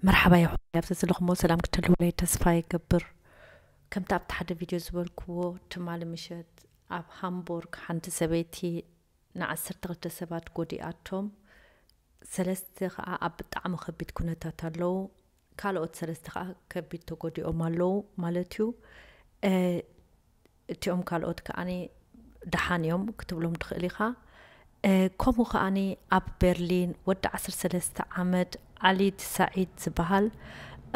መርሓባ ይኹን፣ ኣብዚ ዘለኹሞ ሰላም ክትህልውለይ ተስፋ ይገብር። ከምቲ ኣብቲ ሓደ ቪድዮ ዝበልክዎ፣ ትማሊ ምሸት ኣብ ሃምቡርግ ሓንቲ ሰበይቲ ንዓሰርተ ክልተ ሰባት ጎዲኣቶም፣ ሰለስተ ኸዓ ኣብ ብጣዕሚ ከቢድ ኩነታት ኣለዉ፣ ካልኦት ሰለስተ ኸዓ ከቢድ ተጎዲኦም ኣለዉ ማለት እዩ። እ፣ እቲኦም ካልኦት ከዓኒ ደሓን እዮም ክትብሎም ትኽእል ኢኻ። እ፣ ከምኡ ከዓኒ ኣብ ቤርሊን ወዲ ዓሰርተ ሰለስተ ዓመት ዓሊድ ሳዒድ ዝበሃል፣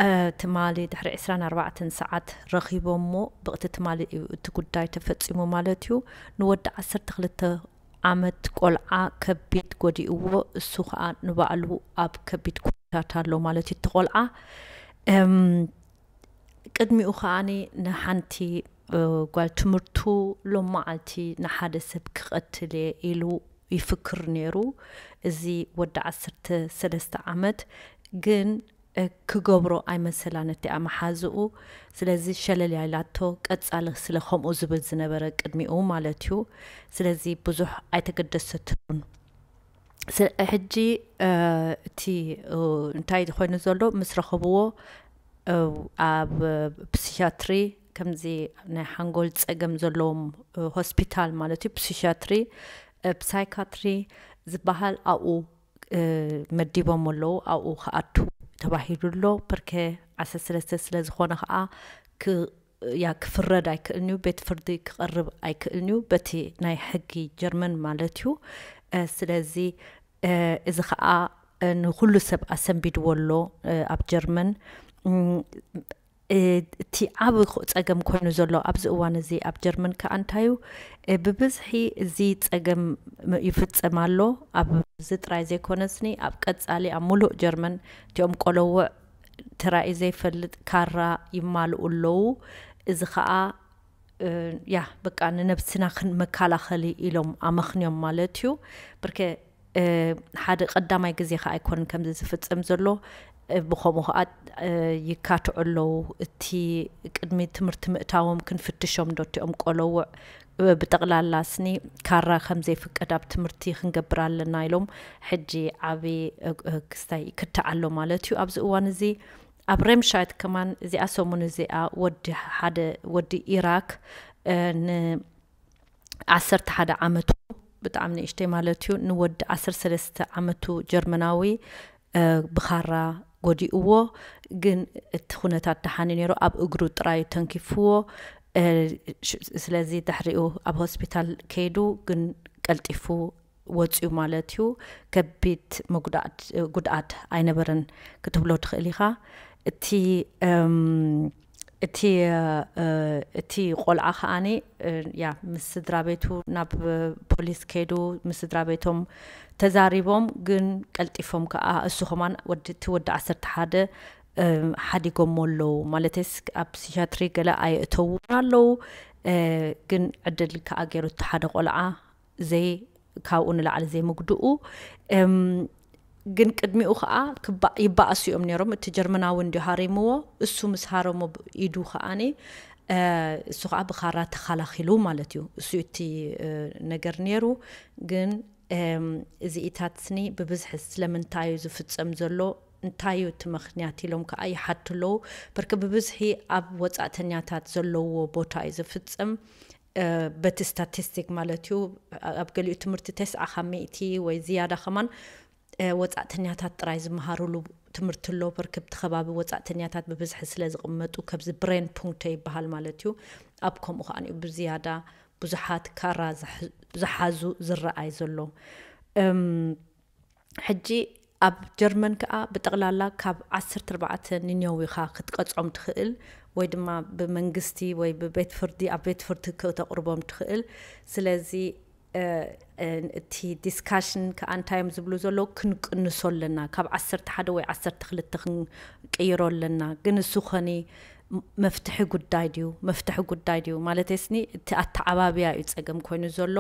እ፣ ትማሊ ድሕሪ ዕስራን ኣርባዕተን ሰዓት ረኺቦሞ፣ ብቕቲ ትማሊ እዩ እቲ ጉዳይ ተፈጺሙ ማለት እዩ። ንወዲ ዓሰርተ ክልተ ዓመት ቆልዓ ከቢድ ጎዲእዎ፣ እሱ ኸዓ ንባዕሉ ኣብ ከቢድ ኩነታት ኣሎ ማለት እዩ እቲ ቆልዓ። እም፣ ቅድሚኡ ከዓኒ ንሓንቲ፣ እ፣ ጓል ትምህርቱ ሎም መዓልቲ ንሓደ ሰብ ክቐትል እየ ኢሉ ይፍክር ነይሩ። እዚ ወዲ ዓሰርተ ሰለስተ ዓመት ግን፣ እ፣ ክገብሮ ኣይመሰላን እቲኣ መሓዝኡ። ስለዚ ሸለል ኢላቶ፣ ቀጻሊ ስለ ከምኡ ዝብል ዝነበረ ቅድሚኡ ማለት እዩ። ስለዚ ብዙሕ ኣይተገደሰትሉን። ስለ-፣ ሕጂ፣ እ፣ እቲ፣ እ፣ እንታይ ኮይኑ ዘሎ ምስ ረኸብዎ፣ እ፣ ኣብ ፕሲሻትሪ፣ ከምዚ ናይ ሓንጎል ጸገም ዘለዎም፣ እ፣ ሆስፒታል ማለት እዩ፣ ፕሲሻትሪ፣ እ፣ ፕሳይካትሪ ዝበሃል ኣብኡ፣ እ፣ መዲቦም ኣለዉ። ኣብኡ ክኣቱ ተባሂሉ ኣሎ። ብርኬ ዓሰርተ ሰለስተ ስለ ዝኾነ ኸኣ ክ-፣ ያ ክፍረድ ኣይክእልን እዩ፣ ቤት ፍርዲ ክቐርብ ኣይክእልን እዩ፣ በቲ ናይ ሕጊ ጀርመን ማለት እዩ። እ፣ ስለዚ፣ እ፣ እዚ ኸኣ፣ እ፣ ንኹሉ ሰብ ኣሰንቢድዎ ኣሎ፣ እ፣ ኣብ ጀርመን። እም፣ እ፣ እቲ ዓቢ ኽ-፣ ጸገም ኮይኑ ዘሎ ኣብዚ እዋን እዚ ኣብ ጀርመን ከኣ እንታይ እዩ? እ፣ ብብዝሒ እዚ ጸገም ም-፣ ይፍጸም ኣሎ። ኣብዚ ጥራይ ዘይኮነስኒ፣ ኣብ ቀጻሊ ኣብ ሙሉእ ጀርመን እቲኦም ቆለውዕ ተራእዩ ዘይፈልጥ ካራ ይማልኡ ኣለዉ። እዚ ኸኣ፣ እ፣ ያ፣ በቃ ንነብስና ክን-፣ መከላኸሊ ኢሎም ኣመኽንዮም ማለት እዩ። ብርኬ፣ እ፣ ሓደ ቀዳማይ ግዜ ኸኣ ኣይኮነን ከምዚ ዝፍጸም ዘሎ። እ፣ ብኸምኡ ኸኣ፣ እ፣ ይካትዑ ኣለዉ። እቲ ቅድሚ ትምህርቲ ምእታዎም ክንፍትሾም ዶ እቲኦም ቆለውዕ፣ እ፣ ብጠቕላላ ስኒ ካራ ከም ዘይፍቀድ ኣብ ትምህርቲ ክንገብር ኣለና ኢሎም፣ ሕጂ ዓቢ፣ እ፣ እ፣ ክስታይ ይክታዕ ኣሎ ማለት እዩ። ኣብዚ እዋን እዚ ኣብ ሬምሻይት ከማን እዚኣ ሰሙን እዚኣ ወዲ ሓደ፣ ወዲ ኢራክ፣ እ፣ ን ዓሰርተ ሓደ ዓመቱ፣ ብጣዕሚ ንእሽተይ ማለት እዩ፣ ንወዲ ዓሰርተ ሰለስተ ዓመቱ ጀርመናዊ፣ እ፣ ብኻራ ጎዲእዎ። ግን እቲ ኩነታት ደሓን እዩ ነይሩ፣ ኣብ እግሩ ጥራይ ተንኪፍዎ። እ፣ ሽ-፣ ስለዚ ድሕሪኡ ኣብ ሆስፒታል ከይዱ፣ ግን ቀልጢፉ ወፅዩ ማለት እዩ። ከቢድ መጉዳእት-፣ ጉድኣት ኣይነበረን ክትብሎ ትኽእል ኢኻ። እቲ፣ እም፣ እቲ፣ እ፣ እቲ ቆልዓ ከዓኒ፣ እ፣ ያ፣ ምስ ስድራ ቤቱ ናብ ፖሊስ ከይዱ፣ ምስ ስድራ ቤቶም ተዛሪቦም፣ ግን ቀልጢፎም ከኣ እሱ ከማን ወዲ፣ እቲ ወዲ ዓሰርተ ሓደ፣ እ፣ ሓዲጎሞ ኣለዉ። ማለተይስ ኣብ ሲሻትሪ ገለ ኣየእተዉን ኣለዉ። እ፣ ግን ዕድል ከኣ ገይሩ እቲ ሓደ ቆልዓ ዘይ-፣ ካብኡ ንላዕሊ ዘይምጉድኡ። እም፣ ግን ቅድሚኡ ከኣ ክባ-፣ ይባኣሱ እዮም ነይሮም። እቲ ጀርመናዊ እንድዩ ሃሪምዎ፣ እሱ ምስ ሃረሞ ብ-፣ ኢዱ ከኣኒ፣ እ፣ እሱ ከኣ ብኻራ ተኸላኺሉ ማለት እዩ። እሱ እቲ፣ እ፣ ነገር ነይሩ። ግን፣ እም፣ እዚኢታት ስኒ ብብዝሒ ስለምንታይ እዩ ዝፍጸም ዘሎ፣ እንታይ እዩ እቲ ምኽንያት ኢሎም ከኣ ይሓቱ ኣለዉ። ብርክ ብብዝሒ ኣብ ወጻእተኛታት ዘለዎ ቦታ እዩ ዝፍጸም። እ፣ በቲ ስታቲስቲክ ማለት እዩ። ኣብ ገሊኡ ትምህርቲ ተስዓ ካብ ሚእቲ ወይ ዝያዳ ከማን፣ እ፣ ወጻእተኛታት ጥራይ ዝመሃሩሉ ትምህርቲ ኣሎ። ብርክብቲ ከባቢ ወጻእተኛታት ብብዝሒ ስለ ዝቕመጡ፣ ከብዚ ብሬን ፑንክተ ይበሃል ማለት እዩ። ኣብ ከምኡ ከኣ እዩ ብዝያዳ ብዙሓት ካራ ዝሕ-፣ ዝሓዙ ዝረኣይ ዘሎ። እም፣ ሕጂ ኣብ ጀርመን ከኣ ብጠቕላላ ካብ ዓሰርተ ኣርባዕተ ንነዊኻ ክትቀጽዖም ትኽእል፣ ወይ ድማ ብመንግስቲ ወይ ብቤት ፍርዲ፣ ኣብ ቤት ፍርዲ ክተቕርቦም ትኽእል። ስለዚ፣ እ፣ እ፣ እቲ ዲስካሽን ከኣ እንታይ እዮም ዝብሉ ዘለዉ? ክንቅንሶ ኣለና። ካብ ዓሰርተ ሓደ ወይ ዓሰርተ ክልተ ክንቅይሮ ኣለና። ግን እሱ ኸኒ ም-፣ መፍትሒ ጉዳይ ድዩ? መፍትሒ ጉዳይ ድዩ? ማለተይስኒ፣ እቲ ኣተዓባብያ እዩ ጸገም ኮይኑ ዘሎ።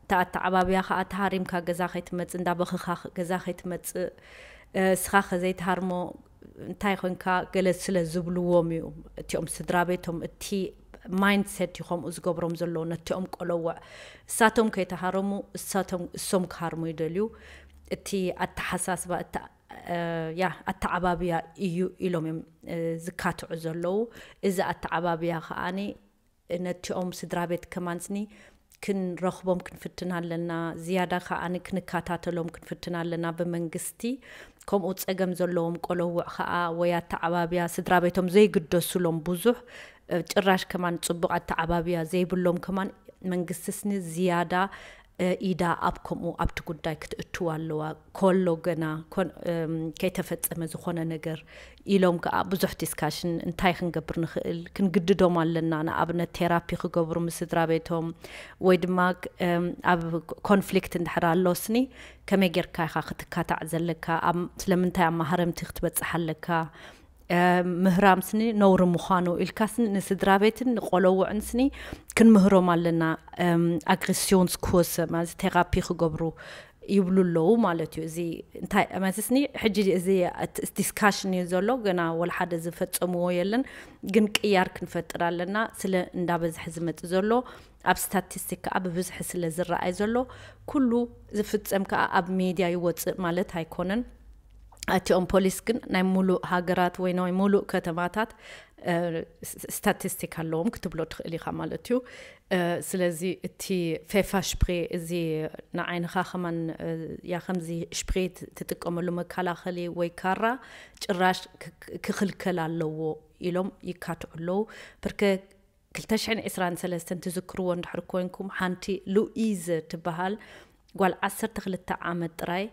እቲ ኣተዓባብያ ኸኣ ተሃሪምካ ገዛ ከይትመጽእ፣ እንዳበኸኻ ገዛ ከይትመጽእ፣ እ፣ እስኻ ከ ዘይትሃርሞ እንታይ ኾንካ ገለ ስለ ዝብልዎም እዩ። እቲኦም ስድራ ቤቶም፣ እቲ ማይንድሰት እዩ ከምኡ ዝገብሮም ዘሎ ነቲኦም ቆለውዕ። እሳቶም ከይተሃረሙ፣ እሳቶም፣ እሶም ክሃርሙ ይደልዩ። እቲ ኣተሓሳስባ፣ እቲ ያ ኣተዓባብያ እዩ ኢሎም እዮም ዝካትዑ ዘለዉ። እዚ ኣተዓባብያ ከዓኒ ነቲኦም ስድራ ቤት ከማንስኒ ክንረኽቦም ክንፍትን ኣለና። ዝያዳ ከዓኒ ክንከታተሎም ክንፍትን ኣለና ብመንግስቲ። ከምኡ ጸገም ዘለዎም ቆለውዕ ከኣ ወይ ኣተዓባብያ ስድራ ቤቶም ዘይግደሱሎም ብዙሕ ጭራሽ ከማን ጽቡቕ ኣተዓባብያ ዘይብሎም ከማን መንግስቲ ስኒ ዝያዳ ኢዳ ኣብ ከምኡ ኣብቲ ጉዳይ ክትእትው ኣለዋ። ከሎ ገና ከይተፈጸመ ዝኾነ ነገር ኢሎም ከኣ ብዙሕ ዲስካሽን እንታይ ክንገብር ንኽእል ክንግድዶም ኣለና። ንኣብነት ቴራፒ ክገብሩ ምስ ስድራ ቤቶም ወይ ድማ ኣብ ኮንፍሊክት እንድሕር ኣሎ ስኒ ከመይ ጌርካ ኢኻ ክትካታዕ ዘለካ? ስለምንታይ ኣብ ማህረምቲ ክትበጽሕ ኣለካ? ምህራም ስኒ ነውሪ ምዃኑ ኢልካ ስኒ ንስድራ ቤትን ንቆለውዕን ስኒ ክንምህሮም ኣለና። ኣግሬሲዮንስ ኮርስ ማለት ቴራፒ ክገብሩ ይብሉ ኣለዉ ማለት እዩ። እዚ እንታይ ማለት ስኒ ሕጂ እዚ ዲስካሽን እዩ ዘሎ፣ ገና ወላ ሓደ ዝፈጸምዎ የለን፣ ግን ቅያር ክንፈጥር ኣለና። ስለ እንዳበዝሐ ዝመጽእ ዘሎ ኣብ ስታቲስቲክ ከዓ ብብዝሒ ስለ ዝረኣይ ዘሎ ኩሉ ዝፍጸም ከዓ ኣብ ሚድያ ይወፅእ ማለት ኣይኮነን። እቲኦም ፖሊስ ግን ናይ ሙሉእ ሃገራት ወይ ናይ ሙሉእ ከተማታት ስታቲስቲክ ኣለዎም ክትብሎ ትኽእል ኢኻ ማለት እዩ። ስለዚ እቲ ፌፋ ሽፕሬ እዚ ንዓይንኻ ከማን ያ ከምዚ ሽፕሬ ትጥቀመሉ መከላኸሊ ወይ ካራ ጭራሽ ክኽልከል ኣለዎ ኢሎም ይካትዑ ኣለዉ። ብርከ ክልተ ሽሕን ዕስራን ሰለስተን ትዝክርዎ እንድሕር ኮይንኩም ሓንቲ ሉኢዘ ትበሃል ጓል ዓሰርተ ክልተ ዓመት ጥራይ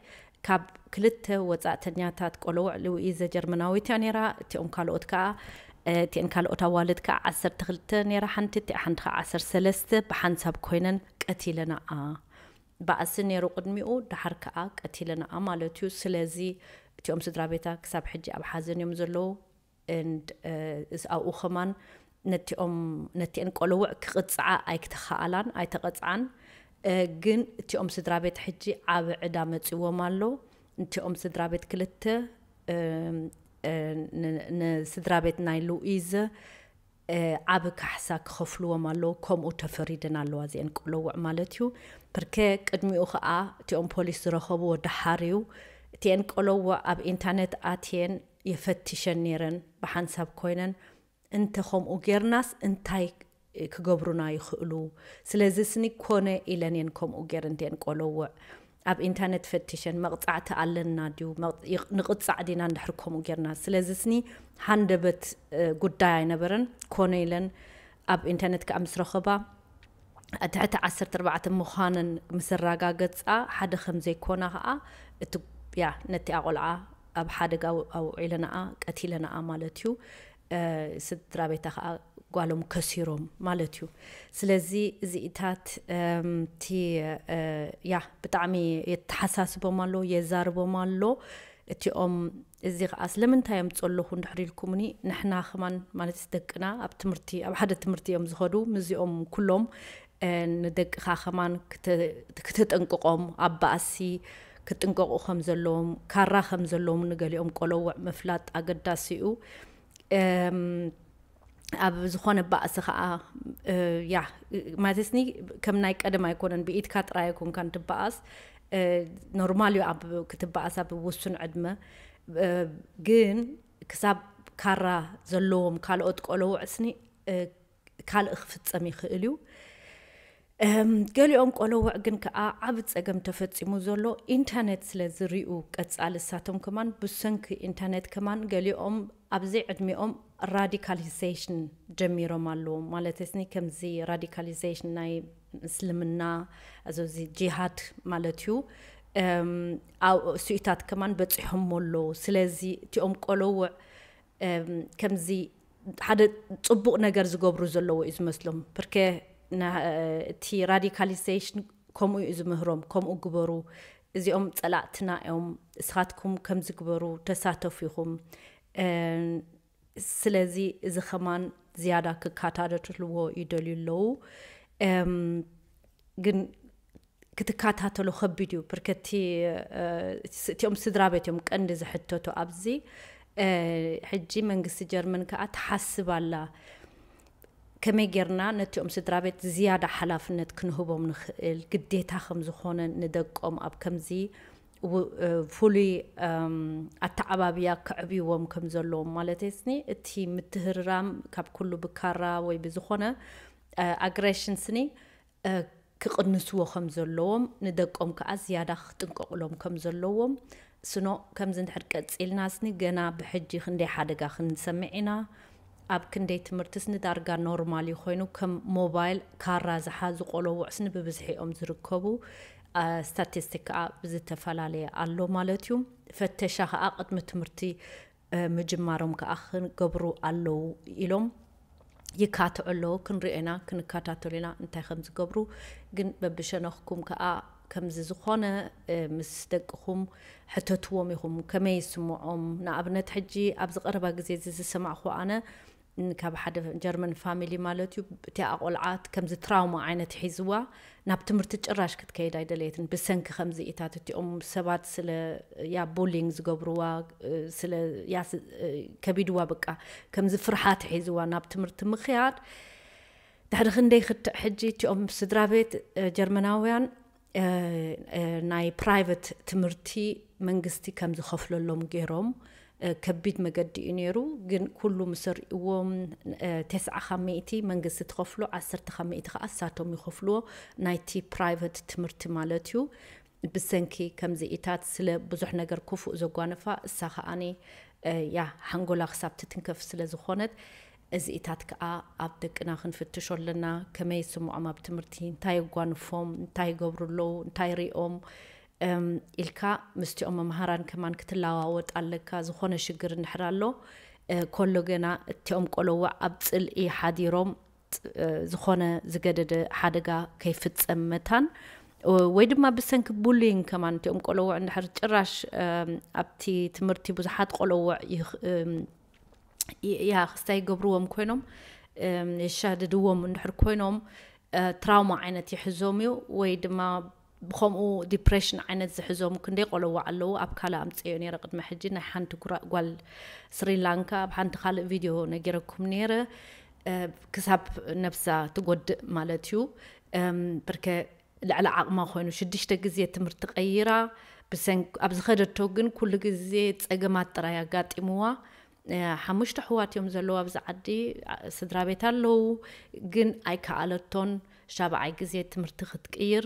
ካብ ክልተ ወጻእተኛታት ቆለውዕ ሉኢዘ ጀርመናዊት እያ ነይራ። እቲኦም ካልኦት ከኣ እቲአን ካልኦት ኣዋልድ ከኣ ዓሰርተ ክልተ ነይራ ሓንቲ፣ እቲኣ ሓንቲ ከኣ ዓሰርተ ሰለስተ ብሓንሳብ ኮይነን ቀቲለናኣ። ባእሲ ነይሩ ቅድሚኡ፣ ደሓር ከኣ ቀቲለናኣ ማለት እዩ። ስለዚ እቲኦም ስድራ ቤታ ክሳብ ሕጂ ኣብ ሓዘን እዮም ዘለዉ። And ኣብኡ ከማን ነቲኦም ነቲአን ቆለውዕ ክቕጽዓ ኣይክተኸኣላን ኣይተቐጽዓን። ግን እቲኦም ስድራ ቤት ሕጂ ዓብ ዕዳ መጺዎም ኣሎ። እቲኦም ስድራ ቤት ክልተ ንስድራ ቤት ናይ ሉኢዘ ዓብ ካሕሳ ክኸፍልዎም ኣለዉ። ከምኡ ተፈሪደን ኣለዋ እዚአን ቆለውዕ ማለት እዩ። ብርከ ቅድሚኡ ከዓ እቲኦም ፖሊስ ዝረኸብዎ ደሓር እዩ። እቲአን ቆለውዕ ኣብ ኢንተርኔት ኣትየን የፈትሸን ነይረን ብሓንሳብ ኮይነን እንተ ከምኡ ጌርናስ እንታይ ክገብሩና ይኽእሉ? ስለዚ ስኒ ኮነ ኢለን እየን ከምኡ ጌር እንተን ቆለውዕ ኣብ ኢንተርኔት ፈቲሸን መቕጻዕቲ ኣለና ድዩ ንቕጻዕ ዲና እንድሕር ከምኡ ጌርና? ስለዚ ስኒ ሃንደበት ጉዳይ ኣይነበረን። ኮነ ኢለን ኣብ ኢንተርኔት ከዓ ምስ ረኸባ ትሕቲ ዓሰርተ ኣርባዕተ ምዃነን ምስ ኣረጋገጻ ሓደ ከም ዘይኮና ከዓ እቲ ያ ነቲኣ ቆልዓ ኣብ ሓደጋ ኣውዒለናኣ ቀቲለናኣ ማለት እዩ። ስድራ ቤታ ከዓ ጓሎም ከሲሮም ማለት እዩ። ስለዚ እዚኢታት እቲ ያ ብጣዕሚ የተሓሳስቦም ኣሎ የዛርቦም ኣሎ። እቲኦም እዚ ከዓ ስለምንታይ እዮም ጸለኹ እንድሕር ኢልኩምኒ ንሕና ከማን ማለት ደቅና ኣብ ትምህርቲ ኣብ ሓደ ትምህርቲ እዮም ዝኸዱ ምስዚኦም ኩሎም ንደቅኻ ከማን ክተጠንቅቆም ኣብ ባእሲ ክጥንቀቁ ከም ዘለዎም ካራ ከም ዘለዎም ንገሊኦም ቆለውዕ ምፍላጥ ኣገዳሲ እዩ። ኣብ ዝኾነ ባእሲ ከዓ ያ ማለትስኒ ከም ናይ ቀደም ኣይኮነን ብኢድካ ጥራይ ኣይኮንካን ትበኣስ። ኖርማል እዩ ኣብ ክትበኣስ ኣብ ውሱን ዕድመ ግን ክሳብ ካራ ዘለዎም ካልኦት ቆለውዕ ስኒ ካልእ ክፍጸም ይኽእል እዩ። ገሊኦም ቆለውዕ ግን ከዓ ዓብ ጸገም ተፈጺሙ ዘሎ ኢንተርኔት ስለ ዝሪኡ ቀጻሊ እሳቶም ከማን ብሰንኪ ኢንተርኔት ከማን ገሊኦም ኣብዘይ ዕድሚኦም ራዲካሊዜሽን ጀሚሮም ኣለዉ። ማለት ስኒ ከምዚ ራዲካሊዜሽን ናይ ምስልምና እዚ ጂሃድ ማለት እዩ። ስኢታት ከማን በፂሖም ኣለዉ። ስለዚ እቲኦም ቆለውዕ ከምዚ ሓደ ጽቡቕ ነገር ዝገብሩ ዘለዎ እዩ ዝመስሎም። ብርከ እቲ ራዲካሊዜሽን ከምኡ እዩ ዝምህሮም፣ ከምኡ ግበሩ፣ እዚኦም ጸላእትና እዮም፣ እስኻትኩም ከምዚ ግበሩ፣ ተሳተፉ ኢኹም። ስለዚ እዚ ከማን ዝያዳ ክካታተልዎ ይደልዩ ኣለዉ። ግን ክትከታተሎ ከቢድ እዩ። ብርከቲ እቲኦም ስድራ ቤት እዮም ቀንዲ ዝሕተቱ ኣብዚ። ሕጂ መንግስቲ ጀርመን ከዓ ትሓስብ ኣላ። ከመይ ጌርና ነቲኦም ስድራ ቤት ዝያዳ ሓላፍነት ክንህቦም ንኽእል ግዴታ ከም ዝኾነ ንደቆም ኣብ ከምዚ ፍሉይ ኣተዓባብያ ከዕብይዎም ከም ዘለዎም ማለት ስኒ፣ እቲ ምትህርራም ካብ ኩሉ ብካራ ወይ ብዝኾነ ኣግሬሽን ስኒ ክቕንስዎ ከም ዘለዎም፣ ንደቆም ከዓ ዝያዳ ክጥንቀቑሎም ከም ዘለዎም ስኖ። ከምዚ እንድሕር ቀፂልና ስኒ ገና ብሕጂ ክንደይ ሓደጋ ክንሰምዕ ኢና። ኣብ ክንደይ ትምህርትስ ንዳርጋ ኖርማል እዩ ኮይኑ፣ ከም ሞባይል ካራ ዝሓዙ ቆለውዕስ ንብብዝሒ እዮም ዝርከቡ። ስታቲስቲክ ከዓ ብዝተፈላለየ ኣሎ ማለት እዩ። ፈተሻ ከዓ ቅድሚ ትምህርቲ ምጅማሮም ከዓ ክገብሩ ኣለዉ ኢሎም ይካትዑ ኣለዉ። ክንሪኦ ኢና፣ ክንከታተሉ ኢና እንታይ ከም ዝገብሩ። ግን በብሸነኽኩም ከዓ ከምዚ ዝኾነ ምስ ደቅኹም ሕተትዎም ኢኹም፣ ከመይ ይስምዖም። ንኣብነት ሕጂ ኣብዚ ቀረባ ግዜ እዚ ዝሰማዕኹ ኣነ ካብ ሓደ ጀርመን ፋሚሊ ማለት እዩ። እቲኣ ቆልዓ ከምዚ ትራውማ ዓይነት ሒዝዋ ናብ ትምህርቲ ጭራሽ ክትከይድ ኣይደለየትን፣ ብሰንኪ ከምዚ ኢታት እቲኦም ሰባት ስለ ያ ቡሊንግ ዝገብርዋ ስለ ያ ከቢድዋ፣ በቃ ከምዚ ፍርሓት ሒዝዋ ናብ ትምህርቲ ምኽያድ። ድሕሪ ክንደይ ክትዕ ሕጂ እቲኦም ስድራ ቤት ጀርመናውያን ናይ ፕራይቨት ትምህርቲ መንግስቲ ከም ዝኸፍለሎም ገይሮም። ከቢድ መገዲ እዩ ነይሩ፣ ግን ኩሉ ምስ ርእዎም፣ ተስዓ ካብ ሚእቲ መንግስቲ ትኸፍሎ፣ ዓሰርተ ካብ ሚእቲ ከዓ እሳቶም ይኸፍልዎ፣ ናይቲ ፕራይቨት ትምህርቲ ማለት እዩ። ብሰንኪ ከምዚኢታት ስለ ብዙሕ ነገር ክፉእ ዘጓነፋ፣ እሳ ከዓኒ ያ ሓንጎላ ክሳብ ትትንከፍ ስለ ዝኾነት፣ እዚኢታት ከዓ ኣብ ደቅና ክንፍትሾ ኣለና። ከመይ ይስምዖም ኣብ ትምህርቲ፣ እንታይ የጓንፎም፣ እንታይ ይገብሩ ኣለዉ፣ እንታይ ሪኦም ኢልካ ምስቲኦም መምሃራን ከማን ክትለዋወጥ ኣለካ። ዝኾነ ሽግር እንድሕር ኣሎ ኮሎ ገና እቲኦም ቆለውዕ ኣብ ፅልኢ ሓዲሮም ዝኾነ ዝገደደ ሓደጋ ከይፍፀም መታን፣ ወይ ድማ ብሰንኪ ቡሊንግ ከማን እቲኦም ቆለውዕ እንድሕር ጭራሽ ኣብቲ ትምህርቲ ብዙሓት ቆለውዕ ያ ክስታይ ይገብርዎም ኮይኖም፣ የሻድድዎም እንድሕር ኮይኖም፣ ትራውማ ዓይነት ይሕዞም እዩ። ወይ ድማ ብኸምኡ ዲፕሬሽን ዓይነት ዝሕዞም ክንደይ ቆለዋ ኣለዉ። ኣብ ካልእ ኣምፅዮ ነይረ ቅድሚ ሕጂ፣ ናይ ሓንቲ ጓል ስሪላንካ ኣብ ሓንቲ ካልእ ቪድዮ ነጊረኩም ነይረ። ክሳብ ነብሳ ትጎድእ ማለት እዩ። ብርከ ልዕሊ ዓቕማ ኮይኑ ሽዱሽተ ግዜ ትምህርቲ ቀይራ። ብሰንኪ ኣብ ዝኸደቶ ግን ኩሉ ግዜ ፀገማት ጥራይ ኣጋጢምዋ። ሓሙሽተ ኣሕዋት እዮም ዘለዉ ኣብዚ ዓዲ። ስድራ ቤት ኣለዉ፣ ግን ኣይከኣለቶን። ሻብዓይ ግዜ ትምህርቲ ክትቅይር።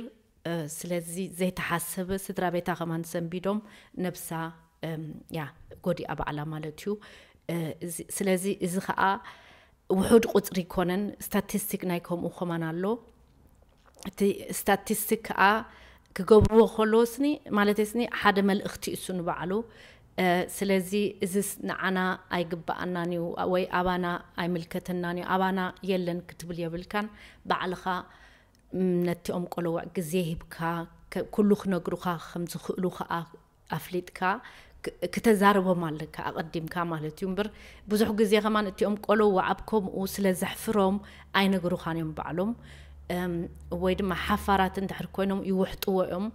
ስለዚ ዘይተሓሰበ ስድራ ቤታ ከማን ሰንቢዶም፣ ነብሳ ያ ጎዲኣ ባዕላ ማለት እዩ። ስለዚ እዚ ከዓ ውሑድ ቁፅሪ ይኮነን፣ ስታቲስቲክ ናይ ከምኡ ከማን ኣሎ። እቲ ስታቲስቲክ ከዓ ክገብርዎ ከለዎ ስኒ ማለት ስኒ ሓደ መልእኽቲ እሱ ንባዕሉ። ስለዚ እዚስ ንዓና ኣይግበኣናን እዩ ወይ ኣባና ኣይምልከተናን እዩ፣ ኣባና የለን ክትብል የብልካን። ባዕልኻ ነቲኦም ቆለውዕ ግዜ ሂብካ፣ ኩሉ ክነግሩኻ ከም ዝኽእሉ ከዓ ኣፍሊጥካ ክተዛርቦም ኣለካ ኣቐዲምካ ማለት እዩ። እምበር ብዙሕ ግዜ ከማን እቲኦም ቆለውዕ ኣብ ከምኡ ስለ ዘሕፍሮም ኣይነግሩኻን እዮም ባዕሎም፣ ወይ ድማ ሓፋራት እንድሕር ኮይኖም ይውሕጥዎ እዮም።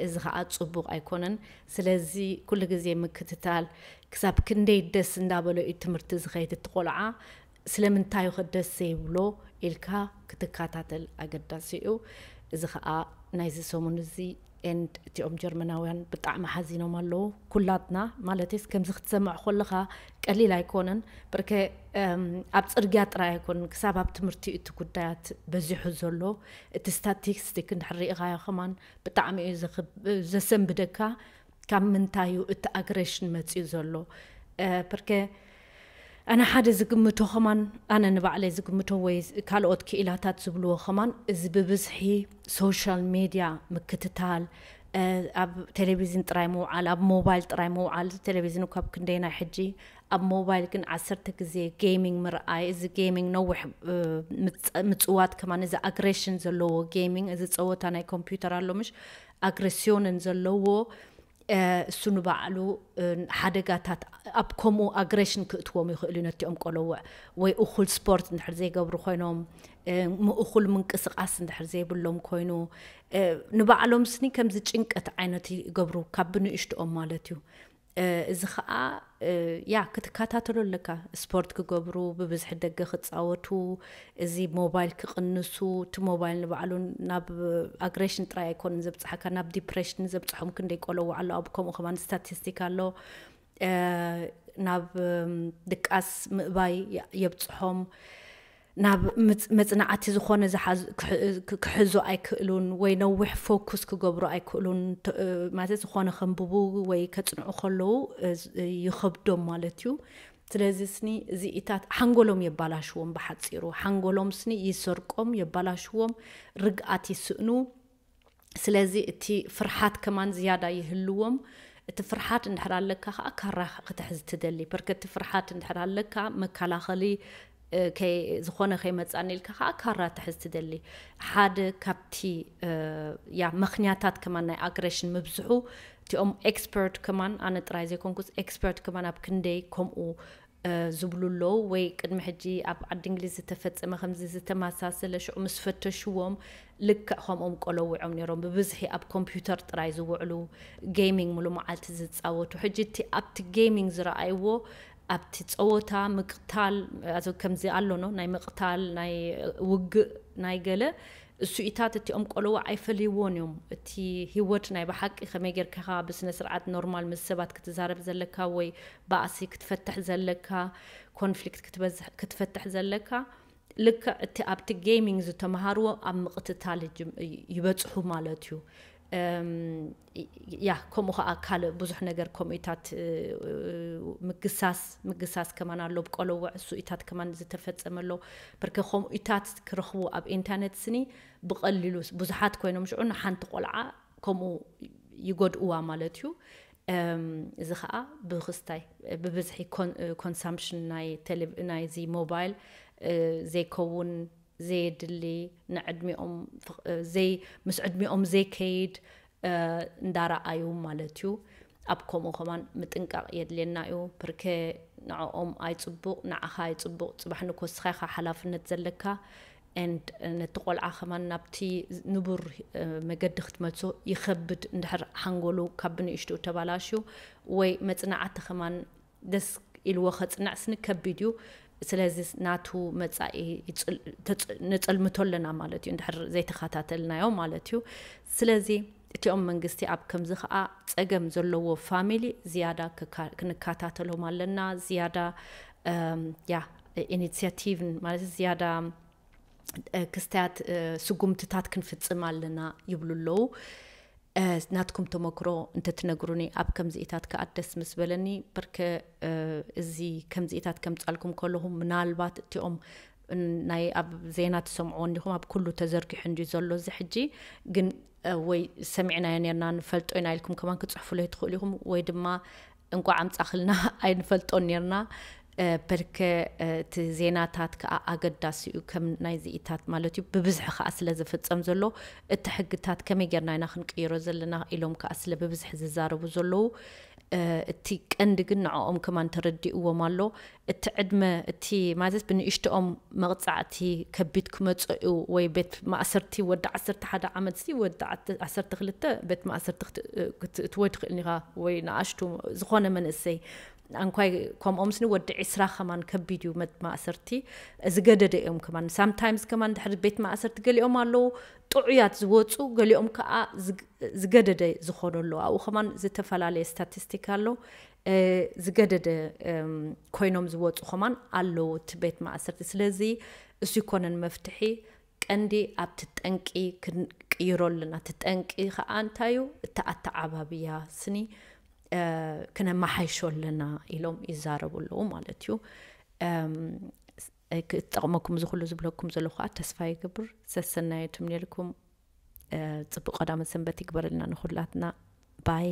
እዚ ከዓ ፅቡቕ ኣይኮነን። ስለዚ ኩሉ ግዜ ምክትታል፣ ክሳብ ክንደይ ደስ እንዳበሎ እዩ ትምህርቲ ዝኸይድ እቲ ቆልዓ፣ ስለምንታይ እዩ ደስ ዘይብሎ ኢልካ ክትከታተል ኣገዳሲ እዩ። እዚ ከዓ ናይዚ ሰሙን እዚ ኤንድ እቲኦም ጀርመናውያን ብጣዕሚ ሓዚኖም ኣለዉ። ኩላትና ማለትስ ከምዚ ክትሰምዕ ከለኻ ቀሊል ኣይኮነን። ብርከ ኣብ ፅርግያ ጥራይ ኣይኮነን፣ ክሳብ ኣብ ትምህርቲ እቲ ጉዳያት በዚሑ ዘሎ። እቲ ስታቲስቲክ እንድሕር ርኢኻዮ ከማን ብጣዕሚ እዩ ዘሰንብደካ። ካብ ምንታይ እዩ እቲ ኣግሬሽን መፂኡ ዘሎ? ፕርከ ኣነ ሓደ ዝግምቶ ከማን፣ ኣነ ንባዕለይ ዝግምቶ ወይ ካልኦት ክኢላታት ዝብልዎ ከማን፣ እዚ ብብዝሒ ሶሻል ሜድያ ምክትታል፣ ኣብ ቴሌቪዝን ጥራይ ምውዓል፣ ኣብ ሞባይል ጥራይ ምውዓል። ቴሌቪዝን እኳ ኣብ ክንደይና ሕጂ፣ ኣብ ሞባይል ግን ዓሰርተ ግዜ ጌሚንግ ምርኣይ። እዚ ጌሚንግ ነዊሕ ምፅዋት ከማን፣ እዚ ኣግሬሽን ዘለዎ ጌሚንግ፣ እዚ ፀወታ ናይ ኮምፒውተር ኣሎ ምሽ፣ ኣግሬስዮንን ዘለዎ እሱ ንባዕሉ ሓደጋታት ኣብ ከምኡ ኣግሬሽን ክእትዎም ይኽእሉ እዩ ነቲኦም ቆለውዕ። ወይ እኹል ስፖርት እንድሕር ዘይገብሩ ኮይኖም፣ ምእኹል ምንቅስቃስ እንድሕር ዘይብሎም ኮይኑ፣ ንባዕሎም ስኒ ከምዚ ጭንቀት ዓይነት ይገብሩ ካብ ብንእሽትኦም ማለት እዩ። እዚ ከዓ ያ ክትከታተሎ ኣለካ። ስፖርት ክገብሩ፣ ብብዝሒ ደገ ክፃወቱ፣ እዚ ሞባይል ክቕንሱ፣ እቲ ሞባይል ንባዕሉ ናብ ኣግሬሽን ጥራይ ኣይኮንን ዘብፅሓካ፣ ናብ ዲፕሬሽን ዘብፅሖም ክንደይ ቆለውዕ ኣሎ። ኣብ ከምኡ ከማን ስታቲስቲክ ኣሎ። ናብ ድቃስ ምእባይ የብፅሖም። ናብ መፅናዕቲ ዝኾነ ክሕዞ ኣይክእሉን፣ ወይ ነዊሕ ፎኩስ ክገብሩ ኣይክእሉን። ማለት ዝኾነ ከንብቡ ወይ ከፅንዑ ከለዉ ይኸብዶም ማለት እዩ። ስለዚ ስኒ እዚኢታት ሓንጎሎም የባላሽዎም። ብሓፂሩ ሓንጎሎም ስኒ ይሰርቆም፣ የባላሽዎም፣ ርግኣት ይስእኑ። ስለዚ እቲ ፍርሓት ከማን ዝያዳ ይህልዎም። እቲ ፍርሓት እንድሕር ኣለካ ከዓ ካራ ክትሕዝ ትደሊ። በርከ እቲ ፍርሓት እንድሕር ኣለካ መከላኸሊ ዝኾነ ከይመፃኒ ኢልካ ከዓ ካራ ትሕዝ ትደሊ። ሓደ ካብቲ ያ ምክንያታት ከማን ናይ ኣግሬሽን ምብዝሑ፣ እቲኦም ኤክስፐርት ከማን፣ ኣነ ጥራይ ዘይኮንኩስ ኤክስፐርት ከማን ኣብ ክንደይ ከምኡ ዝብሉ ኣለዉ። ወይ ቅድሚ ሕጂ ኣብ ዓዲ እንግሊዝ ዝተፈፀመ ከምዚ ዝተመሳሰለ ሽዑ ምስ ፈተሽዎም ልክዕ ከምኦም ቆለውዖም ነይሮም። ብብዝሒ ኣብ ኮምፒውተር ጥራይ ዝውዕሉ፣ ጌሚንግ ሙሉ መዓልቲ ዝፃወቱ። ሕጂ እቲ ኣብቲ ጌሚንግ ዝረኣይዎ ኣብቲ ፀወታ ምቅታል ከምዚ ኣሎኖ ናይ ምቅታል ናይ ውግእ ናይ ገለ እሱኢታት እቲኦም ቆለዋ ኣይፈልይዎን እዮም። እቲ ህይወት ናይ ብሓቂ ከመይ ጌርካ ብስነ ስርዓት ኖርማል ምስ ሰባት ክትዛረብ ዘለካ ወይ ባእሲ ክትፈትሕ ዘለካ ኮንፍሊክት ክትፈትሕ ዘለካ ልክዕ እቲ ኣብቲ ጌሚንግ ዝተምሃርዎ ኣብ ምቕትታል ይበፅሑ ማለት እዩ። ያ ከምኡ ከዓ ካልእ ብዙሕ ነገር ከምኡታት ምግሳስ ምግሳስ ከማን ኣሎ። ብቆለውዕ እሱኢታት ከማን ዝተፈፀመ ኣሎ። በርከ ከምኡታት ክረኽቡ ኣብ ኢንተርነት ስኒ ብቐሊሉ ብዙሓት ኮይኖም ሽዑ ንሓንቲ ቆልዓ ከምኡ ይጎድእዋ ማለት እዩ። እዚ ከዓ ብክስታይ ብብዝሒ ኮንሳምፕሽን ናይ ናይዚ ሞባይል ዘይከውን ዘየድሊ ንዕድሚኦም ምስ ዕድሚኦም ዘይከይድ እንዳረኣዩ ማለት እዩ። ኣብ ከምኡ ከማን ምጥንቃቕ የድልየና እዩ። ብርከ ንዕኦም ኣይፅቡቕ፣ ንዓኻ ኣይፅቡቕ። ፅባሕ ንኮ ስኻ ኢኻ ሓላፍነት ዘለካ። And ነቲ ቆልዓ ከማን ናብቲ ንቡር መገዲ ክትመልሶ ይኸብድ። እንድሕር ሓንጎሉ ካብ ብንእሽትኡ ተባላሽዩ ወይ መፅናዕቲ ከማን ደስ ኢልዎ ከፅንዕ ስኒ ከቢድ እዩ። ስለዚ ናቱ መፃኢ ነፀልምቶ ኣለና ማለት እዩ፣ እንድሕር ዘይተኸታተልናዮ ማለት እዩ። ስለዚ እቲኦም መንግስቲ ኣብ ከምዚ ከዓ ፀገም ዘለዎ ፋሚሊ ዝያዳ ክንከታተሎም ኣለና። ዝያዳ ያ ኢኒሲያቲቭን ማለት ዝያዳ ክስታያት ስጉምትታት ክንፍፅም ኣለና ይብሉ ኣለዉ። ናትኩም ተመክሮ እንተትነግሩኒ ኣብ ከምዚኢታት ከዓ ደስ ምስ በለኒ። ብርከ እዚ ከምዚኢታት ከምፃልኩም ከለኹም ምናልባት እቲኦም ናይ ኣብ ዜና ትሰምዕዎ እንዲኹም ኣብ ኩሉ ተዘርጊሑ እንዲ ዘሎ እዚ ሕጂ ግን ወይ ሰሚዕናዮ ነርና ንፈልጦ ኢና ኢልኩም ከማን ክፅሕፉለይ ትኽእሉ ኢኹም ወይ ድማ እንቋዕ ኣምፃኽልና ኣይንፈልጦን ነርና። በርከ እቲ ዜናታት ከዓ ኣገዳሲ እዩ ከም ናይዚኢታት ማለት እዩ ብብዝሒ ከዓ ስለ ዝፍፀም ዘሎ እቲ ሕግታት ከመይ ጌርና ኢና ክንቅይሮ ዘለና ኢሎም ከዓ ስለ ብብዝሒ ዝዛረቡ ዘለዉ። እቲ ቀንዲ ግን ንዕኦም ከማን ተረዲእዎም ኣሎ። እቲ ዕድመ እቲ ማለት ብንእሽትኦም መቕፃዕቲ ከቢድ ክመፀ እዩ ወይ ቤት ማእሰርቲ ወዲ ዓሰርተ ሓደ ዓመት ሲ ወዲ ዓሰርተ ክልተ ቤት ማእሰርቲ ክትእትወ ትኽእል ኢኻ ወይ ንኣሽቱ ዝኾነ መንእሰይ ኣንኳይ ከምኦም ስኒ ወዲ ዒስራ ከማን ከቢድ እዩ መት ማእሰርቲ። ዝገደደ እዮም ከማን ሳምታይምስ ከማን ድሕሪ ቤት ማእሰርቲ ገሊኦም ኣለዉ ጥዑያት ዝወፁ ገሊኦም ከዓ ዝገደደ ዝኾኑ ኣለዉ ኣብኡ ከማን ዝተፈላለየ ስታቲስቲክ ኣሎ። ዝገደደ ኮይኖም ዝወፁ ከማን ኣለዉ እቲ ቤት ማእሰርቲ ስለዚ እሱ ይኮነን መፍትሒ። ቀንዲ ኣብቲ ጠንቂ ክንቅይሮ ኣለና እቲ ጠንቂ ከዓ እንታይ እዩ እቲ ኣተዓባብያ ስኒ ክነመሓይሾ ኣለና ኢሎም ይዛረቡ ኣለዉ ማለት እዩ። ክጠቕመኩም ዝኩሉ ዝብለኩም ዘለኹ ከዓ ተስፋ ይገብር። ሰሰናዮ ትምኔልኩም። ፅቡቅ ቀዳመ ሰንበት ይግበረልና ንኩላትና ባይ።